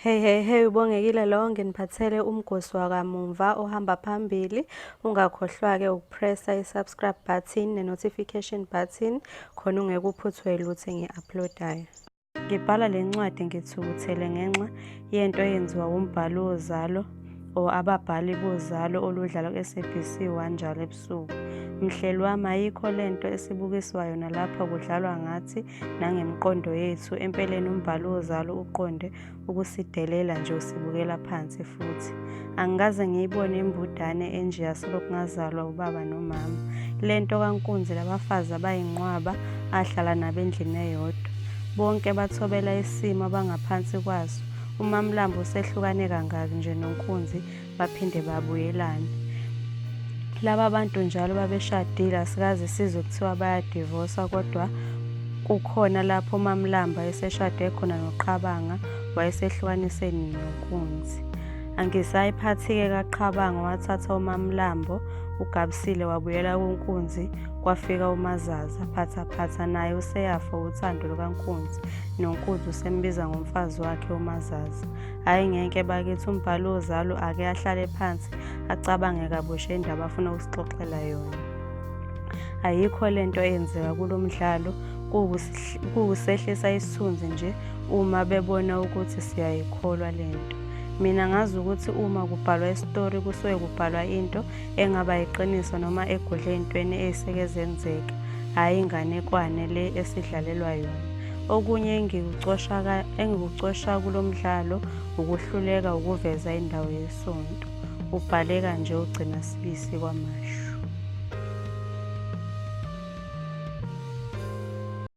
Hey hey hey uBongekile lo nginiphathele umgosi wakamumva ohamba phambili. Ungakhohlwa-ke ukupressa i-subscribe button ne-notification button khona ungeke uphuthwe lutho engi-uploadayo. Ngibhala le ncwadi ngithukuthele ngenxa yento eyenziwa wumbhali woZalo or ababhali boZalo oludlala ku-SABC 1 njalo ebusuku. Mhleli wami ayikho le nto esibukiswa yona lapha kudlalwa ngathi nangemiqondo yethu. Empeleni umbhali woZalo uqonde ukusidelela nje usibukela phansi futhi. Angikaze ngiyibone imbudane enjeya selokhu ngazalwa ubaba nomama. Le nto kaNkunzi labafazi abayinqwaba ahlala nabo endlini eyodwa. Bonke bathobela isimo abangaphansi kwaso. UMaMlambo usehlukane kangaki nje noNkunzi baphinde babuyelane. Laba bantu njalo babeshadile asikaze sizwe kuthiwa bayadivosa kodwa kukhona lapho uMaMlambo ayeseshade khona noQhabanga wayesehlukanise nini noNkunzi. Angisayiphathi-ke kaQhabanga wathatha uMaMlambo uGabsile wabuyela kuNkunzi kwafika uMazaza phatha phatha naye useyafa uthando lukaNkunzi noNkunzi usembiza ngomfazi wakhe uMazaza. Hhayi ngenke bakithi umbhali wozalo ake ahlale phansi acabange kabusha indaba afuna ukusixoxela yona. Ayikho lento eyenzeka kulo mdlalo kuwusehlisa isithunzi nje uma bebona ukuthi siyayikholwa lento. Mina ngazi ukuthi uma kubhalwa isitori kusuke kubhalwa into engaba yiqiniso noma egudle ey'ntweni ey'seke zenzeka, hhayi inganekwane le esidlalelwa yona. Okunye engikucosha kulo mdlalo ukuhluleka ukuveza indawo yesonto. Ubhaleka nje uGcina Sibisi KwaMashu.